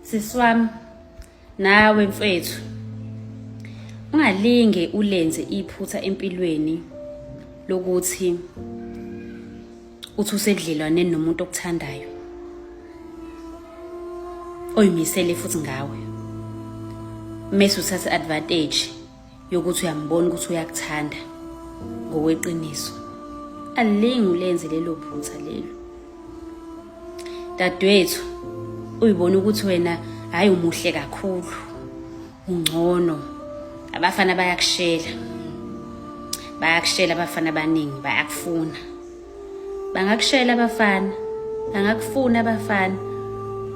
Sisi wami nawe mfethu, ungalinge ulenze iphutha empilweni lokuthi uthi usedlelwaneni nomuntu okuthandayo oyimisele futhi ngawe, mese uthatha advantage yokuthi uyambona ukuthi uyakuthanda ngokweqiniso. Alinge ulenze lelo phutha lelo, dadewethu. Uyibona ukuthi wena hayi, umuhle kakhulu, ungcono, abafana bayakushela, bayakushela abafana abaningi, bayakufuna. Bangakushela abafana, bangakufuna abafana,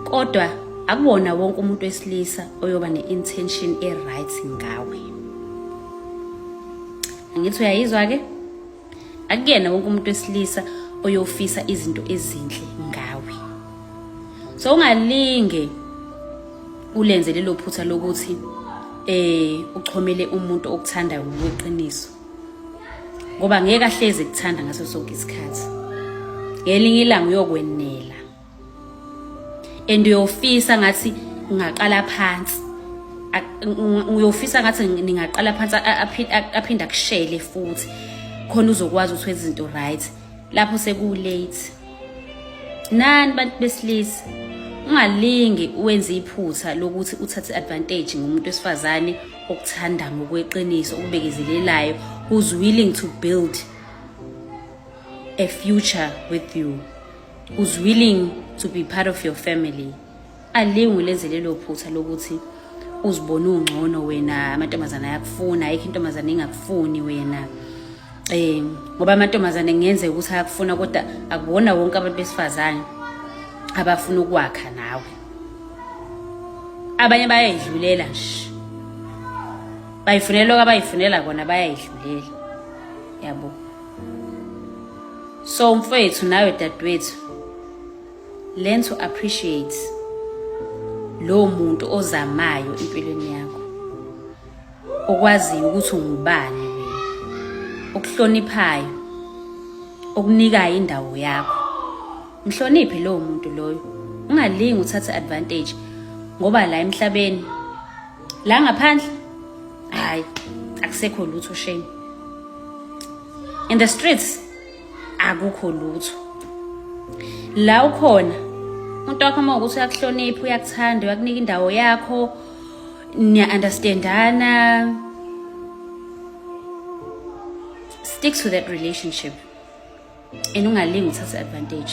kodwa akuwona wonke umuntu wesilisa oyoba ne-intention e-right ngawe. Angithi uyayizwa-ke? Akuyena wonke umuntu wesilisa oyofisa izinto ezinhle ngawe. So ungalinge ulenze lelo phutha lokuthi uchomele umuntu okuthandayo ngokweqiniso, ngoba ngeke ahlezi ekuthanda ngaso sonke isikhathi. Ngelinye ilanga uyokwenela and uyofisa ngathi ungaqala phansi, uyofisa ngathi ningaqala phansi, aphinde akushele futhi, khona uzokwazi ukuthi wenze izinto right lapho seku-late. Nani bantu besilisa, ungalingi uwenze iphutha lokuthi uthathe advantage ngomuntu wesifazane okuthanda ngokweqiniso, okubekezelelayo, who's willing to build a future with you, who's willing to be part of your family. Alingi ulenze lelo phutha lokuthi uzibone ungcono wena, amantombazane ayakufuna, ayikho intombazane engakufuni wena, ngoba amantombazane kungenzeka ukuthi ayakufuna, kodwa akuwona wonke abantu besifazane abafuna ukwakha nawe. Abanye bayayidlulela nje, bayifunela lokho abayifunela kona, bayayidlulela, yabo. So mfethu nawe dadewethu, learn to appreciate lowo muntu ozamayo empilweni yakho, okwaziyo ukuthi ungubani wena, okuhloniphayo, okunikayo indawo yakho. Mhloniphe lowo muntu loyo, ungalingi uthathe advantage, ngoba la emhlabeni la ngaphandle, hayi, akusekho lutho, shame. In the streets akukho lutho. La ukhona umuntu wakho, uma ukuthi uyakuhlonipha, uyakuthanda, uyakunika indawo yakho, niya-understandana, stick to that relationship and ungalingi uthathe advantage.